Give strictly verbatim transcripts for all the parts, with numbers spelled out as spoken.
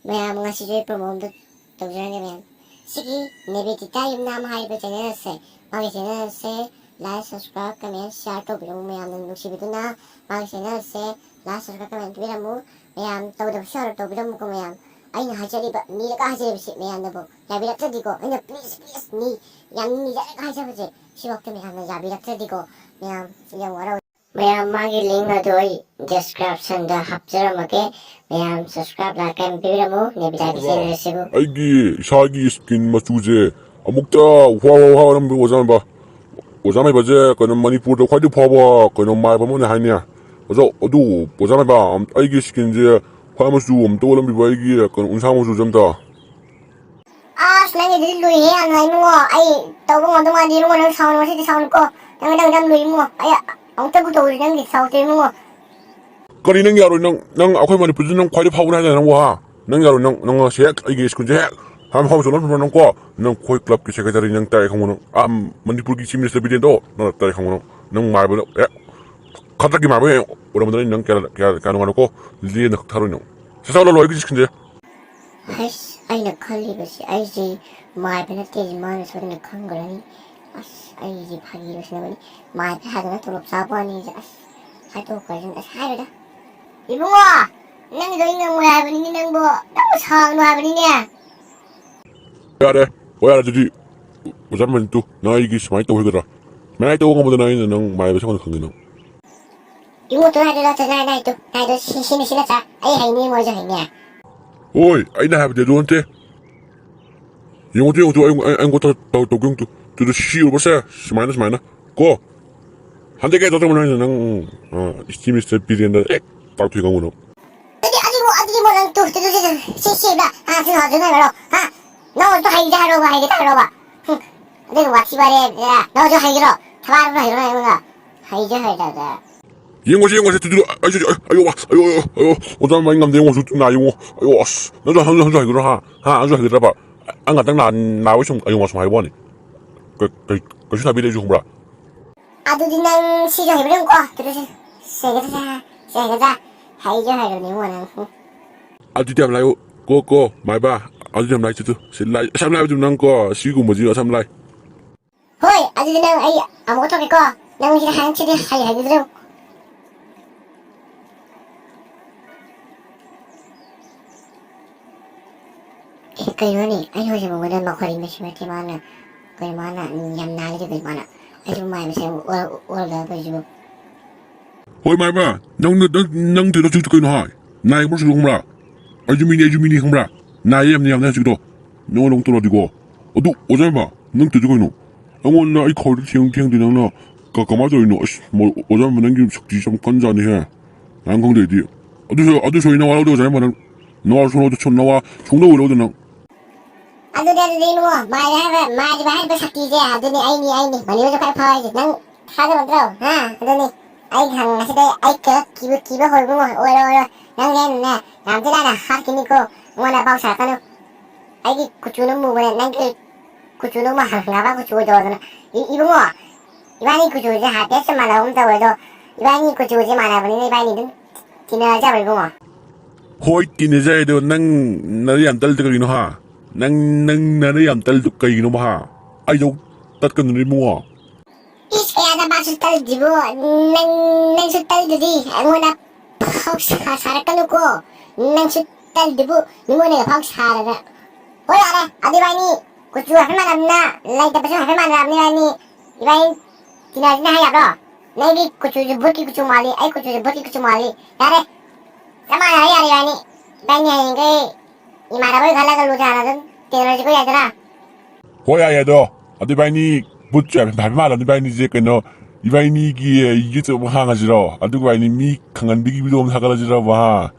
ꯃꯌꯥꯝ, ꯉꯁꯤꯁꯨ ꯑꯩ promo ꯑꯝꯇ ꯇꯧꯖꯔꯒꯦ ꯃꯌꯥꯝ꯫ ꯁꯤꯒꯤ ꯅꯦꯕꯦꯗꯤꯇꯥ ꯌꯨꯝꯅꯥꯝ ꯍꯥꯏꯔꯤꯕ channel ꯑꯁꯦ, ꯃꯥꯒꯤ channel ꯑꯁꯦ like, subscribe, comment, share ꯇꯧꯕꯤꯔꯝꯃꯨ ꯃꯌꯥꯝꯅ ꯅꯨꯡꯁꯤꯕꯤꯗꯨꯅ꯫ ꯃꯥꯒꯤ channel ꯑꯁꯦ like, subscribe, comment ꯇꯧꯕꯤꯔꯝꯃꯨ ꯃꯌꯥꯝ꯫ ꯇꯧꯗꯕꯁꯨ ꯌꯥꯔꯣꯏ, ꯇꯧꯕꯤꯔꯝꯃꯨꯀꯣ ꯃꯌꯥꯝ꯫ ꯑꯩꯅ ꯍꯥꯏꯖꯔꯤꯕ, ꯅꯤꯔꯒ ꯍꯥꯏꯖꯔꯤꯕꯁꯤ ꯃꯌꯥꯝꯅꯕꯨ ꯌꯥꯕꯤꯔꯛꯇ꯭ꯔꯗꯤꯀꯣ, ꯑꯩꯅ please, please, ꯅꯤ-, ꯌꯥꯝ ꯅꯤꯖꯔꯒ ꯍꯥꯏꯖꯕꯁꯦ, ꯁꯤꯐꯥꯎꯗ ꯃꯌꯥꯝꯅ ꯌꯥꯕꯤꯔꯛꯇ꯭ꯔꯗꯤꯀꯣ ꯃꯌꯥꯝ, ꯌꯥꯝ ꯋꯥꯔꯧꯏ꯫ ꯃꯌꯥꯝ, ꯃꯥꯒꯤ link ꯑꯗꯨ ꯑꯩ description ꯗ ꯍꯥꯞꯆꯔꯝꯃꯒꯦ꯫ ꯃꯌꯥꯝ subscribe, like ꯀꯟꯅ ꯄꯤꯕꯤꯔꯝꯃꯨ ꯅꯦꯕꯤꯗꯥꯒꯤ channel ꯑꯁꯤꯕꯨ꯫ ꯑꯩꯒꯤ ꯏꯁꯥꯒꯤ skin ꯃꯆꯨꯁꯦ ꯑꯃꯨꯛꯇ ꯋꯥ ꯋꯥ ꯋꯥ ꯋꯥꯔꯝꯕ ꯑꯣꯖꯥ ꯃꯥꯏꯕ꯫ ꯑꯣꯖꯥ ꯃꯥꯏꯕꯁꯦ ꯀꯩꯅꯣ ꯃꯅꯤꯄꯨꯔꯗ ꯈ꯭ꯋꯥꯏꯗꯒꯤ ꯐꯥꯎꯕ ꯀꯩꯅꯣ ꯃꯥꯏꯕ ꯑꯃꯅꯦ ꯍꯥꯏꯅꯦ꯫ ꯑꯣꯖꯥ, ꯑꯗꯨ ꯑꯣꯖꯥ ꯃꯥꯏꯕ, ꯑꯝ-, ꯑꯩꯒꯤ skin ꯁꯦ ꯈ꯭ꯋꯥꯏ ꯃꯆꯨ ꯑꯝꯇ ꯑꯣꯜꯂꯝꯕꯤꯕ, ꯑꯩꯒꯤ ꯀꯩꯅꯣ ꯎꯟꯁꯥ ꯃꯆꯨꯁꯦ ꯑꯝꯇ꯫ ꯑꯁ, ꯅꯪꯒꯤꯗꯨꯗꯤ ꯂꯨꯏꯍꯦ ꯌꯥꯝꯅ ꯏꯕꯨꯡꯉꯣ꯫ ꯑꯩ ꯇꯧꯕ ꯉꯝꯗꯧ ꯃꯥꯟꯗꯦ ꯏꯕꯨꯡꯉꯣ, ꯅꯪ ꯁꯥꯎꯅꯨ, ꯉꯁꯤꯗꯤ ꯁꯥꯎꯅꯨꯀꯣ꯫ ꯅꯪ, ꯅꯪ, ꯅꯪ ꯂꯨꯏ ꯏꯕꯨꯡꯉꯣ꯫ ꯑꯩ ꯑꯃꯨꯛꯇꯕꯨ ꯇꯧꯔꯁꯤ ꯅꯪꯒꯤ ꯁꯥꯎꯇꯦ ꯏꯕꯨꯡꯉꯣ꯫ ꯀꯔꯤ ꯅꯪ ꯌꯥꯔꯣꯏ? ꯅꯪ, ꯅꯪ ꯑꯩꯈꯣꯏ ꯃꯅꯤꯄꯨꯔꯁꯤ ꯅꯪ ꯈ꯭ꯋꯥꯏꯗꯩ ꯐꯥꯎꯕꯅꯦ ꯍꯥꯏꯗꯥꯏꯅꯦ ꯅꯪꯕꯨ, ꯍꯥ? ꯅꯪ ꯌꯥꯔꯣꯏ, ꯅꯪ, ꯅꯪ ꯉꯁꯤ ꯍꯦꯛ ꯑꯩꯒꯤ skin ꯁꯦ ꯍꯦꯛ ꯍꯥꯟꯅ ꯐꯥꯎꯕ ꯆꯠꯂꯝꯕ ꯅꯪ ꯀꯣ, ꯅꯪ ꯑꯩꯈꯣꯏ club ꯀꯤ secretary ꯅꯪ ꯇꯥꯏ ꯈꯪꯉꯨ ꯅꯪ꯫ ꯑꯥ, ꯃꯅꯤꯄꯨꯔꯒꯤ chief minister ꯕꯤꯔꯦꯟꯗꯣ ꯅꯪ ꯇꯥꯏ ꯈꯪꯉꯨ ꯅꯪ꯫ ꯅꯪ ꯃꯥꯏꯕꯗ ꯍꯦꯛ ꯈꯗ꯭ꯔꯛꯀꯤ ꯃꯥꯏꯕ ꯍꯦꯛ ꯑꯣꯏꯔꯝꯕꯗ ꯑꯩ ꯅꯪ ꯀꯌꯥ, ꯀꯌꯥ, ꯀꯌꯥ ꯅꯨꯡꯉꯥꯏꯔꯣꯏꯀꯣ꯫ ꯂꯦꯝꯅ ꯈꯛ ꯊꯥꯔꯣꯏ ꯅꯪ꯫ ꯁꯠ ꯁꯠ ꯂꯧꯔꯣ ꯑꯩꯒꯤ skin ꯁꯦ꯫ ꯍꯩꯁ, ꯑꯩꯅ ꯈꯜꯂꯤꯕꯁꯤ ꯑꯩꯁꯤ ꯃꯥꯏꯕ ꯅꯠꯇꯦ, ꯃꯥꯅ ꯁꯣꯏꯗꯅ ꯈꯪꯈ꯭ꯔꯅꯤ꯫ ꯑꯁ, ꯑꯩꯁꯤ ꯐꯥꯒꯤ ꯂꯣꯏꯁꯤꯟꯅꯕꯅꯤ꯫ ꯃꯥꯏꯕ ꯍꯥꯏꯗꯅ ꯇꯣꯂꯣꯞ ꯆꯥꯕ ꯋꯥꯅꯤ꯫ ꯑꯁ, ꯍꯥꯏꯗꯣꯛꯈ꯭ꯔꯁꯤꯅ꯫ ꯑꯁ, ꯍꯥꯏꯔꯣꯏꯗ꯫ ꯏꯕꯨꯡꯉꯣ, ꯅꯪꯒꯤꯗꯣ ꯑꯩ ꯉꯝꯃꯣꯏ ꯍꯥꯏꯕꯅꯤꯅꯦ ꯅꯪꯕꯣ꯫ ꯅꯪꯕꯨ ꯁꯥꯎꯅꯨ ꯍꯥꯏꯕꯅꯤꯅꯦ꯫ ꯌꯥꯔꯦ꯫ ꯍꯣꯏ, ꯌꯥꯔꯦ ꯑꯗꯨꯗꯤ꯫ ꯑꯣꯖꯥ ꯃꯟꯇꯨ, ꯅꯪ ꯑꯩꯒꯤ ꯁꯨꯃꯥꯏꯅ ꯇꯧ ꯍꯥꯏꯒꯗ꯭ꯔꯥ? ꯁꯨꯃꯥꯏꯅ ꯇꯧꯕ ꯉꯝꯕꯗ ꯅꯪ ꯑꯩꯅ ꯅꯪ ꯃꯥꯏꯕ ꯁꯛ ꯈꯪꯉꯦ ꯅꯪ꯫ ꯏꯕꯨꯡꯉꯣ, ꯇꯨ ꯅꯥꯏꯗꯣ, ꯅꯥꯏꯗꯣ, ꯅꯥꯏꯗꯣ, ꯁꯤ, ꯁꯤꯅ, ꯁꯤꯅ ꯆꯥ꯫ ꯑꯩ ꯍꯩꯅꯤ, ꯃꯣꯏꯁꯨ ꯍꯩꯅꯤ꯫ ꯍꯣꯏ, ꯑꯩꯅ ꯍꯥꯏꯕꯗꯤ ꯑꯗꯨ ꯅꯠꯇꯦ꯫ ꯌꯦꯡꯉꯣ ꯇꯨ, ꯌꯦꯡꯉꯣ ꯇꯨ, ꯑꯩ, ꯑꯩ, ꯑꯩꯉꯣꯟꯗ ꯇꯧ-, ꯇꯧ-, ꯇꯧꯒꯦ ꯌꯦꯡꯉꯨ ꯇꯨ꯫ ꯇꯨ, ꯇꯨ, ꯁꯤ ꯎꯔꯕꯁꯦ? ꯁꯨꯃꯥꯏꯅ, ꯁꯨꯃꯥꯏꯅ꯫ ꯀꯣ? ꯍꯟꯗꯛ ꯀꯩ ꯇꯧꯔꯛꯇ꯭ꯔꯕꯅꯣ ꯍꯥꯏꯁꯦ ꯅꯪ, ꯎꯝ, ꯑ, ꯏꯁꯇꯤ ꯃꯤꯁꯇꯔ ꯕꯤꯔꯦꯟꯗ ꯍꯦꯛ ꯇꯥꯛꯊꯣꯛꯏ ꯈꯪꯉꯨ ꯅꯪ꯫ ꯑꯗꯨꯗꯤ, ꯑꯗꯨꯗꯤ ꯃꯣ, ꯑꯗꯨꯗꯤ ꯃꯣ ꯅꯪ ꯇꯨ, ꯇꯨ, ꯇꯨ, ꯇꯨ, ꯁꯤ, ꯁꯤ, ꯁꯤ, ꯏꯕ꯫ ꯍꯥ, ꯁꯤ ꯍꯧꯖꯤꯛ ꯍꯥꯏꯔꯣ꯫ ꯍꯥ? ꯅꯪ ꯑꯗꯨ ꯍꯩꯖꯦ ꯍꯥꯏꯔꯣꯕ, ꯍꯩꯒꯦ ꯍꯥꯏꯔꯣꯕ꯫ ꯍꯨꯝ, ꯑꯗꯨꯒ ꯋꯥꯊꯤ ꯋꯥꯔꯦꯝ, ꯑꯦ, ꯅꯪꯁꯨ ꯍꯩꯒꯦꯔꯣ? ꯊꯕꯥꯔ ꯑꯃ ꯍꯩꯔꯣ, ꯑꯩꯉꯣꯟꯗ꯫ ꯍꯩꯖꯦ ꯍꯩꯇꯗ꯫ ꯌꯦꯡꯉꯣꯁꯦ, ꯌꯦꯡꯉꯣꯁꯦ, ꯇꯨ, ꯇꯨ, ꯑꯩꯁꯨ, ꯑꯩ, ꯑꯌꯣ, ꯑꯁ, ꯑꯌꯣ, ꯑꯌꯣ, ꯑꯌꯣ, ꯑꯣꯖꯥ ꯃꯥꯏ ꯉꯝꯗꯦ, ꯌꯦꯡꯉꯣꯁꯨ, ꯇꯨ ꯅꯥ, ꯌꯦꯡꯉꯣ꯫ ꯑꯌꯣ, ꯑꯁ, ꯅꯪꯁꯨ, ꯅꯪꯁꯨ, ꯅꯪꯁꯨ ꯍꯩꯒꯗ꯭ꯔꯣ, ꯍꯥ? ꯍꯥ, ꯅꯪꯁꯨ ꯍꯩꯒꯗ꯭ꯔꯕ? ꯑꯩ ꯉꯥꯛꯇꯪ ꯅꯥ-, ꯅꯥꯕ ꯁꯨꯝ, ꯑꯌꯣ, ꯁꯨꯝ ꯍꯥꯏꯕ ꯋꯥꯅꯤ꯫ ꯀ-, ꯀ-, ꯀꯩꯁꯨ ꯅꯥꯕꯤꯗꯦ ꯑꯩꯁꯨ, ꯈꯪꯕ꯭ꯔꯥ? ꯑꯗꯨꯗꯤ ꯅꯪ ꯁꯤꯁꯨ ꯍꯩꯕ꯭ꯔꯥ ꯌꯦꯡꯉꯨꯀꯣ꯫ ꯇꯨ, ꯇꯨ, ꯁꯤ, ꯁꯤ ꯍꯩꯒꯗ꯭ꯔꯥ, ꯁꯤ ꯍꯩꯒꯗ꯭ꯔꯥ? ꯍꯩꯁꯨ ꯍꯩꯔꯕꯅꯤ ꯏꯕꯨꯡꯉꯣ ꯅꯪ꯫ ꯎꯝ꯫ ꯑꯗꯨꯗꯤ ꯌꯥꯝ ꯂꯥꯏꯌꯨ꯫ ꯀꯣ, ꯀꯣ, ꯃꯥꯏꯕ, ꯑꯗꯨ ꯌꯥꯝ ꯂꯥꯏ ꯆꯠꯇꯨ꯫ ꯁꯤ ꯂꯥꯏ, ꯑꯁꯝ ꯂꯥꯏꯕꯗꯨ ꯅꯪ ꯀꯣ, ꯁꯤꯒꯨꯝꯕꯁꯤ ꯑꯁꯝ ꯂꯥꯏ꯫ ꯍꯣꯏ, ꯑꯗꯨꯗꯤ ꯅꯪ ꯑꯩ ꯑꯃꯨꯛ ꯊꯣꯛꯀꯦꯀꯣ꯫ ꯅꯪ ꯁꯤꯗ ꯍꯥꯏ-, ꯁꯤꯗꯤ ꯍꯩ ꯍꯩꯒꯗ꯭ꯔꯣ? ꯑꯦ, ꯀꯩꯅꯣꯅꯦ? ꯑꯩ ꯍꯧꯖꯤꯛ ꯃꯉꯣꯟꯗ ꯃꯈꯣꯏ ꯃꯁꯤ ꯅꯠꯇꯦ ꯃꯥꯅ, ꯀꯩꯅꯣ ꯃꯥꯅ ꯌꯥꯝ ꯅꯥꯜꯂꯤꯗꯣ ꯀꯩꯅꯣ ꯃꯥꯅ? ꯑꯩꯁꯨ ꯃꯥꯏ ꯃꯁꯦ ꯑꯣꯜ-, ꯑꯣꯜꯂꯒ ꯇꯧꯔꯤꯁꯤꯕꯨ꯫ ꯍꯣꯏ, ꯃꯥꯏꯕ, ꯅꯪꯅ, ꯅꯪ, ꯅꯪ ꯇꯧꯔꯤꯗꯣ ꯍꯧꯖꯤꯛ ꯀꯩꯅꯣ ꯍꯥꯏ? ꯅꯥꯏ ꯈꯪꯕ꯭ꯔꯥ, ꯁꯨ ꯈꯪꯕ꯭ꯔꯥ? ꯑꯩꯁꯨ ꯃꯤꯅꯤ, ꯑꯩꯁꯨ ꯃꯤꯅꯤ ꯈꯪꯕ꯭ꯔꯥ? ꯅꯥꯏ ꯌꯥꯝꯅ ꯌꯥꯝꯅ ꯍꯧꯖꯤꯛꯇꯣ꯫ ꯅꯉꯣꯟꯗ ꯑꯃꯨꯛ ꯇꯧꯔꯛꯑꯗꯤꯀꯣ꯫ ꯑꯗꯨ, ꯑꯣꯖꯥ ꯏꯃꯥ, ꯅꯪ ꯇꯧꯔꯤꯗꯣ ꯀꯩꯅꯣ? ꯑꯩꯉꯣꯟꯗ ꯑꯩ ꯈꯧꯔꯤ ꯊꯦꯡ-, ꯊꯦꯡꯗꯦ ꯅꯪꯅ ꯀ-, ꯀꯃꯥꯏꯅ ꯇꯧꯔꯤꯅꯣ? ꯑꯁ, ꯃ-, ꯑꯣꯖꯥ ꯏꯃꯥ, ꯅꯪꯒꯤ ꯁꯛꯇꯤꯁꯤ ꯌꯥꯝ ꯀꯟꯖꯥꯠꯅꯤꯍꯦ꯫ ꯅꯪ ꯈꯪꯗꯦ ꯑꯩꯗꯤ꯫ ꯑꯗꯨꯁꯨ, ꯑꯗꯨꯁꯨ ꯑꯩ ꯅꯋꯥ ꯂꯧꯗꯦ ꯑꯣꯖꯥ ꯏꯃꯥ, ꯅꯪ ꯅꯋꯥ ꯁꯨꯡꯂꯧ, ꯁꯨꯡ-, ꯅꯋꯥ ꯁꯨꯡꯂꯧ ꯂꯧꯗꯦ ꯅꯪ꯫ ꯑꯗꯨꯗꯤ, ꯑꯗꯨꯗꯤ ꯏꯕꯨꯡꯉꯣ, ꯃꯥꯏꯕ ꯍꯥꯏꯕ, ꯃꯥꯏꯕ ꯍꯥꯏꯕ ꯁꯛꯇꯤꯁꯦ ꯑꯗꯨꯅꯤ, ꯑꯩꯅꯤ, ꯑꯩꯅꯤ꯫ ꯃꯅꯤꯍꯣꯏꯁꯨ ꯈ꯭ꯋꯥꯏ ꯐꯥꯎꯔꯤꯁꯦ꯫ ꯅꯪ ꯊꯥꯖꯕ ꯅꯠꯇ꯭ꯔꯣ? ꯍꯥ? ꯑꯗꯨꯅꯤ꯫ ꯑꯩ ꯈꯪ-, ꯉꯁꯤꯗꯩ ꯑꯩ ꯀꯤꯕ, ꯀꯤꯕ, ꯀꯤꯕ ꯍꯧꯔꯦ ꯏꯕꯨꯡꯉꯣ꯫ ꯑꯣꯏꯔꯣꯏ, ꯑꯣꯏꯔꯣꯏ꯫ ꯅꯪꯁꯦ ꯑꯩꯅꯅꯦ, ꯌꯥꯝ ꯊꯤ ꯂꯥꯏꯅ ꯍꯥꯠꯈꯤꯅꯤꯀꯣ꯫ ꯑꯩꯉꯣꯟꯗ ꯄꯥꯎ ꯁꯥꯔꯛꯀꯅꯨ꯫ ꯑꯩꯒꯤ ꯀꯨꯆꯨꯅ ꯃꯨꯕꯅꯦ, ꯅꯪꯒꯤ ꯀꯨꯆꯨꯅ ꯃꯨ-, ꯍꯪꯒꯥꯝꯄꯥꯟ ꯀꯨꯆꯨ ꯑꯣꯏꯗꯧꯗꯅ꯫ ꯏ-, ꯏꯕꯨꯡꯉꯣ, ꯏꯕꯥꯅꯤ ꯀꯨꯆꯨꯁꯦ ꯍꯥꯏꯐꯦꯠ ꯆꯞ ꯃꯥꯟꯅꯕꯒꯨꯝ ꯇꯧꯋꯦ, ꯑꯗꯣ ꯏꯕꯥꯅꯤ ꯀꯨꯆꯨꯁꯦ ꯃꯥꯟꯅꯕꯅꯤꯅ ꯏꯕꯥꯅꯤ ꯑꯗꯨꯝ ꯇꯤꯟꯅꯔꯁꯦ ꯍꯥꯏꯕ꯭ꯔꯣ ꯏꯕꯨꯡꯉꯣ? ꯍꯣꯏ, ꯇꯤꯟꯅꯖꯩ, ꯑꯗꯣ ꯅꯪ ꯅꯔꯩ ꯌꯥꯝ ꯇꯜꯂꯤꯗꯣ ꯀꯔꯤꯒꯤꯅꯣ, ꯍꯥ? ꯅꯪ, ꯅꯪ ꯅꯔꯩ ꯌꯥꯝ ꯇꯜꯂꯤꯗꯣ ꯀꯩꯒꯤꯅꯣꯕ, ꯍꯥ? ꯑꯩꯗꯧ ꯇꯠꯀꯅꯨꯅꯦ ꯏꯕꯨꯡꯉꯣ꯫ ꯏꯁ, ꯀꯌꯥꯗ ꯃꯥꯁꯨ ꯇꯜꯂꯤꯗꯨꯕꯨ? ꯅꯪ, ꯅꯪꯁꯨ ꯇꯜꯂꯤꯗꯨꯗꯤ ꯑꯩꯉꯣꯟꯗ ꯐꯥꯎ ꯁꯥ-, ꯁꯥꯔꯛꯀꯅꯨꯀꯣ꯫ ꯅꯪꯁꯨ ꯇꯜꯂꯤꯗꯨꯕꯨ ꯃꯤꯉꯣꯟꯗꯒ ꯐꯥꯎ ꯁꯥꯔꯒ꯫ ꯍꯣꯏ, ꯌꯥꯔꯦ, ꯑꯗꯨ ꯏꯕꯥꯅꯤ ꯀꯨꯆꯨ ꯍꯥꯏꯐꯦꯠ ꯃꯥꯟꯅꯕꯅ, ꯂꯩꯇꯕꯁꯨ ꯍꯥꯏꯐꯦꯠ ꯃꯥꯟꯅꯔꯕꯅꯤ ꯏꯕꯥꯅꯤ꯫ ꯏꯕꯥꯅꯤ ꯇꯤꯟꯅꯁꯤꯅ ꯍꯥꯏ ꯌꯥꯕ꯭ꯔꯣ? ꯅꯪꯒꯤ ꯀꯨꯆꯨꯁꯦ ꯚꯨꯠꯀꯤ ꯀꯨꯆꯨ ꯃꯥꯜꯂꯤ, ꯑꯩ ꯀꯨꯆꯨꯁꯦ ꯚꯨꯠꯀꯤ ꯀꯨꯆꯨ ꯃꯥꯜꯂꯤ꯫ ꯌꯥꯔꯦ, ꯆꯞ ꯃꯥꯟꯅꯔꯦ, ꯌꯥꯔꯦ ꯏꯕꯥꯅꯤ꯫ ꯏꯕꯥꯅꯤ ꯍꯌꯦꯡꯈꯩ ꯏꯃꯥꯟꯅꯕ ꯑꯣꯏ ꯈꯜꯂꯒ ꯂꯨꯅ ꯆꯥꯟꯅ ꯑꯗꯨꯝ ꯇꯤꯟꯅꯔꯁꯤꯀꯣ, ꯌꯥꯏꯗꯅ? ꯍꯣꯏ, ꯌꯥꯏꯌꯦ꯫ ꯑꯗꯣ, ꯑꯗꯨ ꯏꯕꯥꯅꯤ ꯚꯨꯠꯁꯦ ꯍꯥꯏꯐꯦꯠ ꯃꯥꯜꯂꯕꯅꯤ, ꯏꯕꯥꯅꯤꯁꯦ ꯀꯩꯅꯣ, ꯏꯕꯥꯅꯤ-, ꯏꯕꯥꯅꯤꯒꯤ YouTube ꯑꯃ ꯍꯥꯡꯉꯁꯤꯔꯣ? ꯑꯗꯨꯒ ꯏꯕꯥꯅꯤ ꯃꯤ ꯈꯪꯍꯟꯕꯒꯤ video ꯑꯃ ꯊꯥꯒꯠꯂꯁꯤꯔꯕ, ꯍꯥ?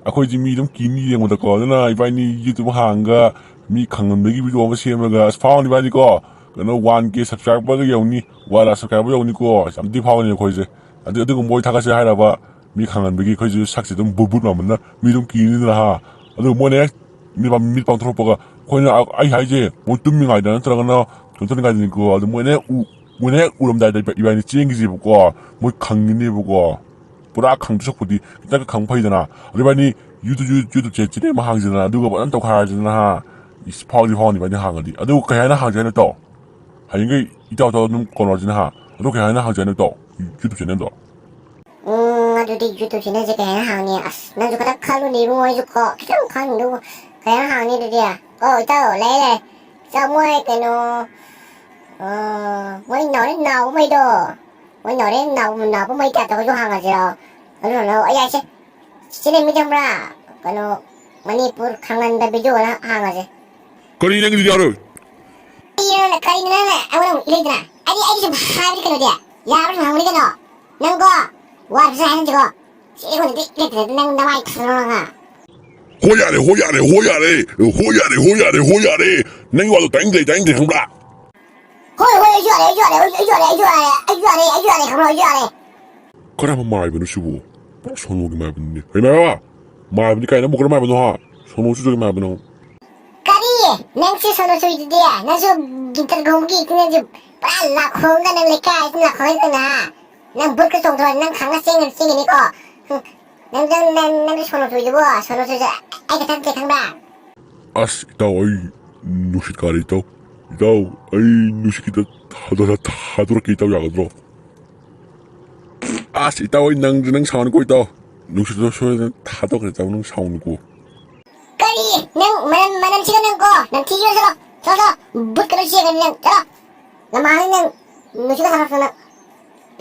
ꯑꯩꯈꯣꯏꯁꯦ ꯃꯤ ꯑꯗꯨꯝ ꯀꯤꯅꯤ ꯌꯦꯡꯕꯗꯀꯣ꯫ ꯑꯗꯨꯅ ꯏꯕꯥꯅꯤ YouTube ꯍꯥꯡꯉꯒ ꯃꯤ ꯈꯪꯍꯟꯕꯒꯤ video ꯑꯃ ꯁꯦꯝꯃꯒ, ꯑꯁ, ꯐꯥꯎꯅꯤ ꯏꯕꯥꯅꯤꯀꯣ꯫ ꯀꯩꯅꯣ, one K subscriberꯒ ꯌꯧꯅꯤ, one lakh subscriber ꯌꯧꯅꯤꯀꯣ꯫ ꯌꯥꯝ ꯊꯤ ꯐꯥꯎꯅꯤ ꯑꯩꯈꯣꯏꯁꯦ꯫ ꯑꯗꯨ, ꯑꯗꯨꯒꯨꯝꯕ ꯑꯣꯏ ꯊꯥꯒꯠꯁꯦ ꯍꯥꯏꯔꯕ, ꯃꯤ ꯈꯪꯍꯟꯕꯒꯤ꯫ ꯑꯩꯈꯣꯏꯁꯨ ꯁꯛꯁꯦ ꯑꯗꯨꯝ ꯕꯨꯠ ꯕꯨꯠ ꯃꯥꯟꯕꯅ ꯃꯤ ꯑꯗꯨꯝ ꯀꯤꯅꯤꯗꯅ, ꯍꯥ? ꯑꯗꯨꯒ ꯃꯣꯏꯅ ꯍꯦꯛ ꯃꯤꯠ ꯄꯥꯡ-, ꯃꯤꯠ ꯄꯥꯡꯊꯣꯔꯛꯄꯒ, ꯑꯩꯈꯣꯏꯅ, ꯑ-, ꯑꯩ ꯍꯥꯏꯁꯦ, ꯃꯣꯏ ꯇꯨꯝꯃꯤꯉꯩꯗ ꯅꯠꯇ꯭ꯔꯒꯅ ꯀꯩꯅꯣ ꯇꯧꯔꯤꯉꯩꯗꯅꯤꯀꯣ, ꯑꯗꯨ ꯃꯣꯏꯅ ꯍꯦꯛ ꯎ-, ꯃꯣꯏꯅ ꯍꯦꯛ ꯎꯔꯝꯗꯥꯏꯗ ꯏꯕꯥ-, ꯏꯕꯥꯅꯤ ꯆꯦꯟꯈꯤꯁꯦꯕꯀꯣ, ꯃꯣꯏ ꯈꯪꯈꯤꯅꯦꯕꯀꯣ꯫ ꯄꯨꯔꯥ ꯈꯪꯗꯣꯏ ꯁꯔꯨꯛꯄꯨꯗꯤ ꯈꯤꯇꯪ ꯈꯪ ꯐꯩꯗꯅ꯫ ꯑꯗꯨ ꯏꯕꯥꯅꯤ YouTube, YouTube, YouTube ꯆꯦ-, channel ꯑꯃ ꯍꯥꯡꯁꯤꯗꯅ, ꯑꯗꯨꯒ ꯐꯖꯅ ꯇꯧꯈꯥꯏꯔꯁꯤꯗꯅ ꯍꯥ꯫ ꯏꯁ, ꯐꯥꯎꯗꯤ ꯐꯥꯎꯅꯤꯕ ꯑꯩꯅ ꯍꯥꯡꯉꯗꯤ꯫ ꯑꯗꯨ ꯀꯩ ꯍꯥꯏꯅ ꯍꯥꯡꯁꯦ ꯍꯥꯏꯅꯣ ꯇꯧ? ꯍꯌꯦꯡꯈꯩ ꯏꯇꯥꯎ ꯇꯥꯎ ꯑꯗꯨꯝ ꯀꯣꯟꯅꯔꯁꯤꯅ ꯍꯥ꯫ ꯑꯗꯨ ꯀꯩ ꯍꯥꯏꯅ ꯍꯥꯡꯁꯦ ꯍꯥꯏꯅꯣ ꯇꯧ? YouTube channelꯗꯣ꯫ ꯎꯝ, ꯑꯗꯨꯗꯤ YouTube channelꯁꯦ ꯀꯩ ꯍꯥꯏꯅ ꯍꯥꯡꯅꯤ? ꯑꯁ, ꯅꯪꯁꯨ ꯈꯤꯇꯪ ꯈꯜꯂꯨꯅꯦ ꯏꯕꯨꯡꯉꯣ, ꯑꯩꯁꯨ ꯀꯣ ꯈꯤꯇꯪ ꯈꯟꯗꯨ ꯀꯩ ꯍꯥꯏꯅ ꯍꯥꯡꯅꯤ ꯑꯗꯨꯗꯤ? ꯑꯣ, ꯏꯇꯥꯎ, ꯂꯩ, ꯂꯩ꯫ ꯏꯇꯥꯎ, ꯃꯣꯏ ꯀꯩꯅꯣ, ꯑ, ꯃꯣꯏ ꯅꯥꯎꯔꯦꯟ ꯅꯥꯎꯕꯉꯩꯗꯣ, ꯃꯣꯏ ꯅꯥꯎꯔꯦꯟ ꯅꯥꯎ-, ꯅꯥꯎꯕꯉꯩ ꯇꯥꯏꯞꯇ ꯑꯩꯈꯣꯏꯁꯨ ꯍꯥꯡꯉꯁꯤꯔꯣ? ꯑꯗꯨꯅ, ꯑꯩ ꯍꯥꯏꯁꯦ, ꯁꯤꯅꯦ ꯃꯤ ꯈꯪꯕ꯭ꯔꯥ? ꯀꯩꯅꯣ, ꯃꯅꯤꯄꯨꯔ ꯈꯪꯍꯟꯕ videoꯅ ꯍꯥꯡꯉꯁꯦ꯫ ꯀꯔꯤ ꯅꯪꯒꯤꯗꯤ ꯌꯥꯔꯣꯏ? ꯀꯔꯤꯅꯣ ꯅꯪ, ꯀꯔꯤꯅꯣ ꯅꯪꯅ ꯑꯩꯉꯣꯟꯗ ꯑꯃꯨꯛ ꯏꯜꯂꯛꯏꯗꯨꯅ? ꯑꯩꯗꯤ, ꯑꯩꯗꯤ ꯁꯨꯝ ꯍꯥꯏꯕꯗꯤ ꯀꯩꯅꯣꯗꯤ, ꯌꯥꯕ꯭ꯔꯥ ꯁꯨꯝ ꯍꯪꯕꯅꯤ ꯀꯩꯅꯣ? ꯅꯪꯀꯣ, ꯋꯥ ꯐꯖꯅ ꯍꯥꯏꯅꯁꯤꯀꯣ꯫ ꯁꯤ ꯑꯩꯉꯣꯟꯗꯗꯤ ꯏꯜꯂꯛꯇ꯭ꯔꯦ, ꯅꯪ ꯅꯃꯥꯏ ꯈꯜꯂꯣ ꯅꯪ꯫ ꯍꯣ ꯌꯥꯔꯦ, ꯍꯣ ꯌꯥꯔꯦ, ꯍꯣ ꯌꯥꯔꯦ, ꯍꯣ ꯌꯥꯔꯦ, ꯍꯣ ꯌꯥꯔꯦ, ꯍꯣ ꯌꯥꯔꯦ꯫ ꯅꯪꯒꯤ ꯋꯥꯗꯣ ꯇꯥꯅꯤꯡꯗ꯭ꯔꯦ, ꯇꯥꯅꯤꯡꯗ꯭ꯔꯦ ꯈꯪꯕ꯭ꯔꯥ? ꯍꯣꯏ, ꯍꯣꯏ, ꯑꯩꯁꯨ ꯌꯥꯔꯦ, ꯑꯩꯁꯨ ꯌꯥꯔꯦ, ꯑꯩꯁꯨ ꯌꯥꯔꯦ, ꯑꯩꯁꯨ ꯌꯥꯔꯦ, ꯑꯩꯁꯨ ꯌꯥꯔꯦ, ꯑꯩꯁꯨ ꯌꯥꯔꯦ, ꯈꯪꯕ꯭ꯔꯥ, ꯑꯩꯁꯨ ꯌꯥꯔꯦ꯫ ꯀꯔꯝꯕ ꯃꯥꯏꯕꯅꯣ ꯁꯤꯕꯨ? ꯄꯨꯔꯥ ꯁꯣꯅꯣꯒꯤ ꯃꯥꯏꯕꯅꯤꯅꯦ꯫ ꯍꯩꯃꯥ! ꯃꯥꯏꯕꯅꯤ ꯀꯥꯏꯅ, ꯑꯃꯨꯛ ꯀꯔꯝꯕ ꯃꯥꯏꯕꯅꯣ ꯍꯥ? ꯁꯣꯅꯣ ꯆꯨꯖꯒꯤ ꯃꯥꯏꯕꯅꯣ꯫ ꯀꯔꯤ? ꯅꯪꯁꯤ ꯁꯣꯅꯣ ꯆꯨꯏꯗꯨꯗꯤ? ꯅꯪꯁꯨ ꯒꯤꯇꯔ ꯈꯣꯡꯕꯒꯤ ꯏꯇꯨꯅꯁꯨ ꯄꯨꯔꯥ ꯂꯥꯈꯣꯡꯒ ꯅꯪ ꯂꯩꯀꯥꯏꯁꯤꯅ ꯂꯥꯈꯣꯡ ꯂꯩꯇꯅ ꯍꯥ? ꯅꯪ ꯕꯨꯠꯀ ꯆꯣꯡꯊꯣꯛꯑꯗꯤ ꯅꯪ ꯈꯪꯉ ꯆꯦꯟꯒꯅꯤ, ꯆꯦꯟꯒꯅꯤꯀꯣ꯫ ꯍꯨꯝ, ꯅꯪ, ꯅꯪ, ꯅꯪ, ꯅꯪꯒꯤ ꯁꯣꯅꯣ ꯆꯨꯔꯤꯗꯨꯕꯨ, ꯁꯣꯅꯣ ꯆꯨꯔꯤꯁꯦ ꯑꯩ ꯈꯛꯇ ꯅꯠꯇꯦ ꯈꯪꯕ꯭ꯔꯥ? ꯑꯁ, ꯏꯇꯥꯎ, ꯑꯩ ꯅꯨꯡꯁꯤꯠ ꯀꯥꯔꯦ, ꯏꯇꯥꯎ꯫ ꯏꯇꯥꯎ, ꯑꯩ ꯅꯨꯡꯁꯤꯠ ꯈꯤꯇ ꯊꯥꯗꯣꯔ-, ꯊꯥꯗꯣꯔꯛꯀꯦ, ꯏꯇꯥꯎ, ꯌꯥꯒꯗ꯭ꯔꯣ? ꯑꯁ, ꯏꯇꯥꯎ, ꯑꯩ ꯅꯪꯁꯦ, ꯅꯪ ꯁꯥꯎꯅꯨꯀꯣ, ꯏꯇꯥꯎ꯫ ꯅꯨꯡꯁꯤꯠꯇꯣ ꯁꯣꯏꯗꯅ ꯊꯥꯗꯣꯛꯈ꯭ꯔꯦ, ꯏꯇꯥꯎ, ꯅꯪ ꯁꯥꯎꯅꯨꯀꯣ꯫ ꯀꯔꯤ? ꯅꯪ ꯃꯅꯝ, ꯃꯅꯝꯁꯤꯒ ꯅꯪꯀꯣ, ꯅꯝꯊꯤꯒꯤꯔꯣ, ꯆꯠꯂꯣ, ꯆꯠꯂꯣ, ꯆꯠꯂꯣ, ꯕꯨꯠꯀ ꯂꯣꯏ ꯆꯦꯟꯒꯅꯤ ꯅꯪ, ꯆꯠꯂꯣ꯫ ꯅꯃꯥꯡꯗ ꯅꯪ ꯅꯨꯡꯁꯤꯠꯀ ꯊꯥꯗꯣꯛꯇꯅ,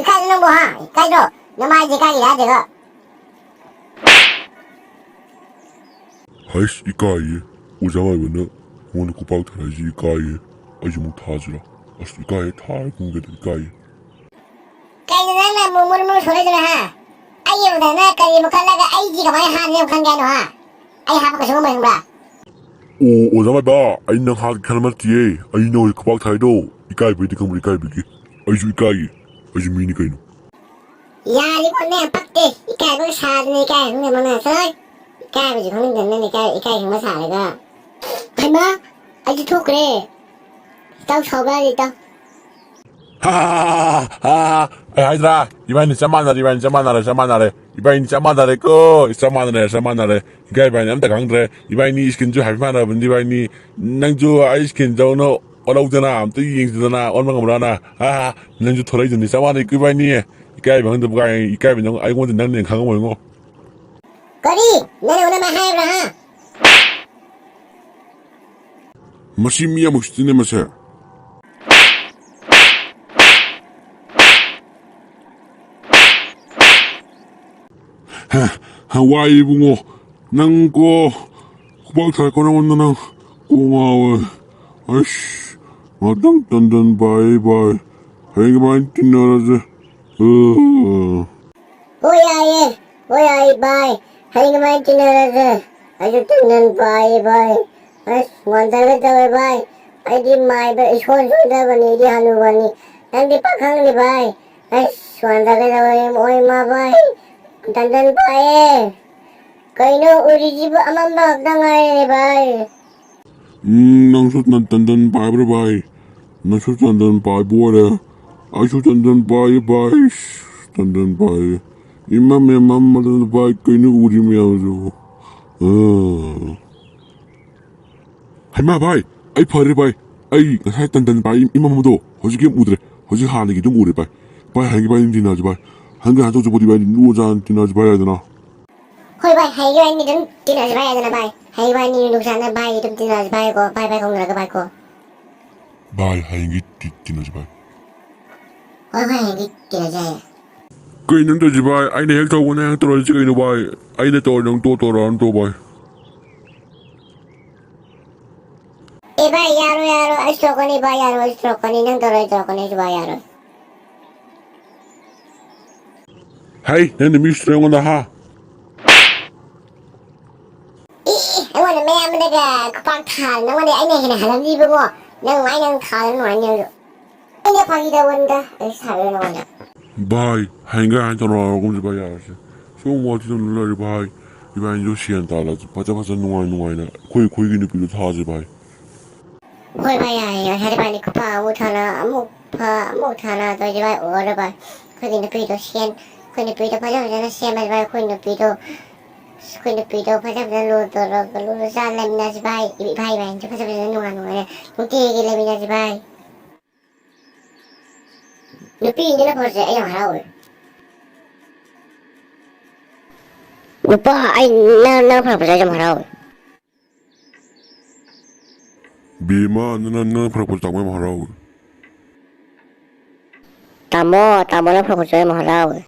ꯏꯀꯥꯏꯗ꯭ꯔꯣ ꯅꯪꯕꯨ, ꯍꯥ? ꯏꯀꯥꯏꯗ꯭ꯔꯣ? ꯅꯃꯥꯏꯁꯦ ꯏꯀꯥꯏꯒꯤꯔ ꯍꯥꯏꯗꯦꯀꯣ꯫ ꯍꯩꯁ, ꯏꯀꯥꯏꯌꯦ꯫ ꯑꯣꯖꯥ ꯃꯥꯏꯕꯅ ꯑꯩꯉꯣꯟꯗ ꯈꯨꯄꯥꯛ ꯊꯥꯔꯛꯏꯁꯤ ꯏꯀꯥꯏꯌꯦ꯫ ꯑꯩꯁꯨ ꯑꯃꯨꯛ ꯊꯥꯁꯤꯔꯥ? ꯑꯁ, ꯏꯀꯥꯏꯌꯦ, ꯊꯥꯔ ꯈꯨꯝꯒꯦꯗ, ꯏꯀꯥꯏꯌꯦ꯫ ꯀꯩꯅꯣ ꯅꯪꯅ ꯑꯃꯨꯛ ꯃꯨꯔꯨ ꯃꯨꯔꯨ ꯁꯣꯜꯂꯛꯏꯗꯨꯅ, ꯍꯥ? ꯑꯩ ꯎꯕꯗ ꯅꯪ ꯀꯔꯤ ꯑꯃꯨꯛ ꯈꯜꯂꯒ ꯑꯩꯁꯤ ꯀꯃꯥꯏꯅ ꯍꯥꯠꯅꯤ ꯑꯃꯨꯛ ꯈꯟꯒꯦ ꯍꯥꯏꯅꯣ, ꯍꯥ? ꯑꯩ ꯍꯥꯠꯄ ꯀꯩꯁꯨ ꯉꯝꯃꯣꯏ ꯈꯪꯕ꯭ꯔꯥ? ꯑꯣ, ꯑꯣꯖꯥ ꯃꯥꯏꯕ, ꯑꯩ ꯅꯪ ꯍꯥꯠꯀꯦ ꯈꯟꯕ ꯅꯠꯇꯤꯌꯦ꯫ ꯑꯩ ꯅꯪ ꯍꯧꯖꯤꯛ ꯈꯨꯄꯥꯛ ꯊꯥꯔꯤꯗꯣ ꯏꯀꯥꯏꯕꯩꯅꯤ ꯈꯪꯕ꯭ꯔꯥ, ꯏꯀꯥꯏꯕꯒꯤ꯫ ꯑꯩꯁꯨ ꯏꯀꯥꯏꯌꯦ꯫ ꯑꯩꯁꯨ ꯃꯤꯅꯤ ꯀꯩꯅꯣ꯫ ꯌꯥꯔꯦꯀꯣ, ꯅꯪ ꯌꯥꯝ ꯄꯛꯇꯦ꯫ ꯏꯀꯥꯏꯕꯒ ꯁꯥꯗꯅ ꯏꯀꯥꯏ ꯈꯪꯗꯕ ꯅꯪ꯫ ꯆꯠꯂꯣꯍꯦ꯫ ꯏꯀꯥꯏꯕꯁꯨ ꯈꯪꯗꯕ ꯅꯪ ꯏꯀꯥꯏ, ꯏꯀꯥꯏ ꯈꯪꯕ ꯁꯥꯔꯒ꯫ ꯍꯩꯃꯥ, ꯑꯩꯁꯨ ꯊꯣꯛꯈ꯭ꯔꯦ꯫ ꯏꯇꯥꯎ ꯁꯥꯎꯕ ꯌꯥꯗꯦ, ꯏꯇꯥꯎ꯫ ꯍꯥ, ꯍꯥ, ꯍꯥ, ꯍꯥ, ꯍꯥ, ꯍꯥ꯫ ꯑꯩ ꯍꯥꯏꯗ꯭ꯔꯥ? ꯏꯕꯥꯅꯤ ꯆꯞ ꯃꯥꯟꯅꯔꯦ, ꯏꯕꯥꯅꯤ ꯆꯞ ꯃꯥꯟꯅꯔꯦ, ꯆꯞ ꯃꯥꯟꯅꯔꯦ꯫ ꯏꯕꯥꯏꯅꯤ ꯆꯞ ꯃꯥꯟꯅꯔꯦꯀꯣ, ꯆꯞ ꯃꯥꯟꯅꯔꯦ, ꯆꯞ ꯃꯥꯟꯅꯔꯦ꯫ ꯏꯀꯥꯏ ꯏꯕꯥꯏꯅꯤ ꯑꯝꯇ ꯈꯪꯗ꯭ꯔꯦ꯫ ꯏꯕꯥꯏꯅꯤ skinꯁꯨ ꯍꯥꯏꯐꯦꯠ ꯃꯥꯟꯅꯕꯅꯤ ꯏꯕꯥꯏꯅꯤ꯫ ꯅꯪꯁꯨ ꯑꯩ skinꯗꯧꯅ ꯑꯣꯜꯍꯧꯗꯅ ꯑꯝꯇ ꯌꯦꯡꯁꯤꯗꯅ, ꯑꯣꯟꯕ ꯉꯝꯕ꯭ꯔꯥꯅ? ꯑꯥ, ꯅꯪꯁꯨ ꯊꯣꯔꯛꯏꯗꯨꯅꯤ, ꯆꯞ ꯃꯥꯟꯅꯩꯀꯣ ꯏꯕꯥꯏꯅꯤ꯫ ꯏꯀꯥꯏꯕ ꯈꯪꯗꯕ ꯀꯥꯏ, ꯏꯀꯥꯏꯕ ꯅꯪ ꯑꯩꯉꯣꯟꯗ ꯅꯪꯅ ꯍꯦꯟꯅ ꯈꯪꯉꯝꯃꯣꯏꯉꯣ꯫ ꯀꯔꯤ? ꯅꯪꯅ ꯑꯣꯟꯅꯕ ꯍꯥꯏꯕ꯭ꯔꯥ, ꯍꯥ? ꯃꯁꯤ ꯃꯤ ꯑꯃꯨꯛ ꯁꯤꯠꯇꯤꯅꯦ ꯃꯁꯦ꯫ ꯍꯦ, ꯍꯦ, ꯋꯥꯏ ꯏꯕꯨꯡꯉꯣ, ꯅꯪ ꯀꯣ, ꯈꯨꯕꯥꯛ ꯊꯥꯔꯛꯀꯣ ꯅꯉꯣꯟꯗ ꯅꯪ, ꯀꯣꯛ ꯉꯥꯎꯋꯦ꯫ ꯑꯁ, ꯉꯥꯛꯇꯪ ꯇꯟꯗꯟ ꯄꯥꯏ ꯚꯥꯏ, ꯍꯌꯦꯡ ꯀꯃꯥꯏꯅ ꯇꯤꯟꯅꯔꯁꯦ? ꯑ꯫ ꯍꯣꯏ ꯌꯥꯏꯌꯦ, ꯍꯣꯏ ꯌꯥꯏꯌꯦ ꯚꯥꯏ, ꯍꯌꯦꯡ ꯀꯃꯥꯏꯅ ꯇꯤꯟꯅꯔꯁꯦ? ꯑꯩꯁꯨ ꯇꯟꯗꯟ ꯄꯥꯏꯌꯦ ꯚꯥꯏ꯫ ꯑꯁ, ꯋꯥꯟꯊꯒꯦ ꯇꯧꯋꯦ ꯚꯥꯏ꯫ ꯑꯩꯗꯤ ꯃꯥꯏꯕ ꯏꯁꯣꯟ ꯁꯣꯟꯊꯕꯅꯤ, ꯑꯩꯗꯤ ꯍꯅꯨꯕꯅꯤ꯫ ꯅꯪꯗꯤ ꯄꯥꯈꯪꯅꯤ ꯚꯥꯏ꯫ ꯑꯁ, ꯋꯥꯟꯊꯒꯦ ꯇꯧꯋꯦ, ꯑꯣꯏ ꯃꯥ ꯚꯥꯏ꯫ ꯇꯟꯗꯟ ꯄꯥꯏꯌꯦ꯫ ꯀꯩꯅꯣ ꯎꯔꯤꯁꯤꯕꯨ? ꯑꯃꯝꯕ ꯈꯛꯇ ꯉꯥꯏꯔꯦ ꯚꯥꯏ꯫ ꯎꯝ, ꯅꯪꯁꯨ ꯇꯟ-, ꯇꯟꯗꯟ ꯄꯥꯏꯕ꯭ꯔꯥ ꯚꯥꯏ? ꯅꯪꯁꯨ ꯇꯟꯗꯟ ꯄꯥꯏꯕ ꯑꯣꯏꯔꯦ? ꯑꯩꯁꯨ ꯇꯟꯗꯟ ꯄꯥꯏꯌꯦ ꯚꯥꯏ꯫ ꯏꯁ, ꯇꯟꯗꯟ ꯄꯥꯏꯌꯦ꯫ ꯏꯃꯝ ꯏꯃꯝꯕꯗ ꯚꯥꯏ, ꯀꯩꯅꯣ ꯎꯔꯤ ꯃꯌꯥꯝꯁꯤꯕꯨ? ꯑꯥ꯫ ꯍꯩꯃꯥ ꯚꯥꯏ, ꯑꯩ ꯐꯔꯦ ꯚꯥꯏ꯫ ꯑꯩ ꯉꯁꯥꯏ ꯇꯟꯗꯟ ꯄꯥꯏ ꯏꯃꯝꯕꯗꯣ ꯍꯧꯖꯤꯛ ꯀꯩꯝ ꯎꯗ꯭ꯔꯦ꯫ ꯍꯧꯖꯤꯛ ꯍꯥꯟꯅꯒꯤ ꯑꯗꯨꯝ ꯎꯔꯦ ꯚꯥꯏ꯫ ꯚꯥꯏ, ꯍꯌꯦꯡ ꯚꯥꯏ ꯇꯤꯟꯅꯔꯁꯤ ꯚꯥꯏ꯫ ꯍꯪꯒꯦ ꯍꯥꯟꯅ ꯇꯧꯖꯕꯗꯤ ꯚꯥꯏ, ꯅꯣꯛꯑꯖꯥꯅ ꯇꯤꯟꯅꯔꯁꯤ ꯚꯥꯏ ꯌꯥꯏꯗꯅ꯫ ꯍꯣꯏ ꯚꯥꯏ, ꯍꯌꯦꯡꯒꯤ ꯚꯥꯏ ꯑꯗꯨꯝ ꯇꯤꯟꯅꯔꯁꯤ ꯚꯥꯏ ꯌꯥꯏꯗꯅ ꯚꯥꯏ꯫ ꯍꯌꯦꯡ ꯚꯥꯏ ꯅꯤ ꯅꯨꯡꯁꯥꯅ ꯚꯥꯏ ꯑꯗꯨꯝ ꯇꯤꯟꯅꯔꯁꯤ ꯚꯥꯏ ꯀꯣ꯫ ꯚꯥꯏ ꯚꯥꯏ ꯀꯧꯅꯔꯒ ꯚꯥꯏ ꯀꯣ꯫ ꯚꯥꯏ, ꯍꯌꯦꯡꯒꯤ ꯇꯤ-, ꯇꯤꯟꯅꯁꯤ ꯚꯥꯏ꯫ ꯍꯣꯏ ꯚꯥꯏ, ꯍꯌꯦꯡꯒꯤ ꯇꯤꯟꯅꯁꯤ ꯍꯥꯏꯌꯦ꯫ ꯀꯩꯅꯣ ꯅꯪ ꯇꯧꯔꯤꯁꯤ ꯚꯥꯏ? ꯑꯩꯅ ꯍꯦꯛ ꯇꯧꯕ ꯅꯪ ꯍꯦꯛ ꯇꯧꯔꯛꯏꯁꯤ ꯀꯩꯅꯣ ꯚꯥꯏ? ꯑꯩꯅ ꯇꯧꯔ ꯅꯪ ꯇꯣ ꯇꯧꯔꯛꯑꯅꯨ ꯇꯣ ꯚꯥꯏ꯫ ꯑꯦ ꯚꯥꯏ, ꯌꯥꯔꯣꯏ, ꯌꯥꯔꯣꯏ, ꯑꯩ ꯁꯣꯛꯀꯅꯤ ꯚꯥꯏ, ꯌꯥꯔꯣꯏ, ꯑꯩ ꯁꯣꯛꯀꯅꯤ, ꯅꯪ ꯇꯧꯔꯣꯏ, ꯇꯧꯔꯛꯀꯅꯤ ꯑꯩꯁꯨ ꯚꯥꯏ, ꯌꯥꯔꯣꯏ꯫ ꯍꯩ, ꯅꯪꯅ ꯃꯤ ꯎꯁꯤꯠꯇ꯭ꯔꯣ ꯑꯩꯉꯣꯟꯗ, ꯍꯥ? ꯏ, ꯏ, ꯑꯩꯉꯣꯟꯗ ꯃꯌꯥꯝꯗꯒ ꯈꯨꯄꯥꯛ ꯊꯥꯔ, ꯅꯪꯉꯣꯟꯗ ꯑꯩꯅ ꯍꯦꯟꯅ ꯍꯜꯂꯝꯅꯤꯕꯀꯣ, ꯅꯪ ꯅꯨꯡꯉꯥꯏ, ꯅꯪ ꯊꯥꯔ ꯅꯨꯡꯉꯥꯏꯅꯤ ꯅꯪꯁꯨ꯫ ꯑꯩꯅ ꯐꯥꯒꯤ ꯇꯧꯕꯅꯤꯗ, ꯑꯩ ꯁꯥꯎꯔꯦ ꯅꯉꯣꯟꯗ꯫ ꯚꯥꯏ, ꯍꯌꯦꯡꯒꯩ ꯍꯥꯏꯅ ꯇꯧꯔꯒꯨꯝꯁꯤ ꯚꯥꯏ, ꯌꯥꯔꯁꯦ꯫ ꯁꯨꯝ ꯋꯥꯊꯤ ꯇꯧꯅ ꯂꯩꯔꯦ ꯚꯥꯏ꯫ ꯏꯕꯥꯅꯤꯁꯨ ꯁꯦꯟ ꯇꯥꯜꯂꯁꯤ, ꯐꯖ ꯐꯖ ꯅꯨꯡꯉꯥꯏ ꯅꯨꯡꯉꯥꯏꯅ ꯑꯩꯈꯣꯏ ꯑꯩꯈꯣꯏꯒꯤ ꯅꯨꯄꯤꯗꯣ ꯊꯥꯁꯤ ꯚꯥꯏ꯫ ꯍꯣꯏ ꯚꯥꯏ, ꯌꯥꯏꯌꯦ꯫ ꯉꯁꯥꯏꯗꯤ ꯏꯕꯥꯅꯤ ꯈꯨꯄꯥ ꯑꯃꯨꯛ ꯊꯥꯅ, ꯑꯃꯨꯛ ꯐ-, ꯑꯃꯨꯛ ꯊꯥꯅ ꯇꯧꯔꯤꯁꯦ ꯚꯥꯏ, ꯑꯣꯏꯔꯣꯏ ꯚꯥꯏ꯫ ꯑꯩꯈꯣꯏꯒꯤ ꯅꯨꯄꯤꯗꯣ ꯁꯦꯟ ꯑꯩꯈꯣꯏ ꯅꯨꯄꯤꯗꯣ ꯐꯖ ꯐꯖꯅ ꯁꯦꯝꯃꯁꯤ ꯚꯥꯏ, ꯑꯩꯈꯣꯏ ꯅꯨꯄꯤꯗꯣ꯫ ꯑꯩꯈꯣꯏ ꯅꯨꯄꯤꯗꯣ ꯐꯖ ꯐꯖꯅ ꯂꯨꯅ ꯇꯧꯔꯒ ꯂꯨꯅ ꯆꯥꯟꯅ ꯂꯩꯃꯤꯟꯅꯁꯤ ꯚꯥꯏ꯫ ꯏꯕꯥꯏ ꯏꯕꯥꯏꯅꯤꯁꯨ ꯐꯖ ꯐꯖꯅ ꯅꯨꯡꯉꯥꯏ ꯅꯨꯡꯉꯥꯏꯅ ꯅꯨꯡꯇꯤꯒꯤ ꯂꯩꯃꯤꯟꯅꯁꯤ ꯚꯥꯏ꯫ ꯅꯨꯄꯤ ꯏꯟꯗꯨꯅ ꯐꯔꯛꯄꯁꯦ ꯑꯩ ꯌꯥꯝ ꯍꯔꯥꯎꯋꯦ꯫ ꯅꯨꯄꯥ ꯑꯩ ꯅꯪ ꯅꯪ ꯐꯔꯛꯄꯁꯦ ꯑꯩ ꯌꯥꯝ ꯍꯔꯥꯎꯋꯦ꯫ ꯕꯦꯝꯃ, ꯅꯪ ꯅꯪ ꯐꯔꯛꯄꯁꯦ ꯇꯥꯃꯣ ꯌꯥꯝ ꯍꯔꯥꯎꯋꯦ꯫ ꯇꯥꯃꯣ ꯇꯥꯃꯣ ꯅꯪ ꯐꯔꯛꯄꯁꯦ ꯑꯩ ꯌꯥꯝ ꯍꯔꯥꯎꯋꯦ꯫